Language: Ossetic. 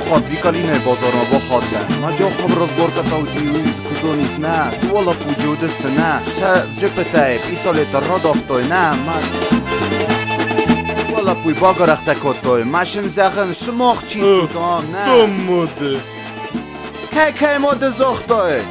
Хат Викалинӕй базармӕ бахаттӕн. Ма джохов разборка таути кузонис на, туола пуджудысты на, сӕ джиппытӕй пистолеттӕ радавтой на, ма Туалапуй багӕрӕхтӕ кодтой, ма сын зӕгъын, сымах чи стут ам, нӕ? Дом моды. Кӕй кӕй моды загътай?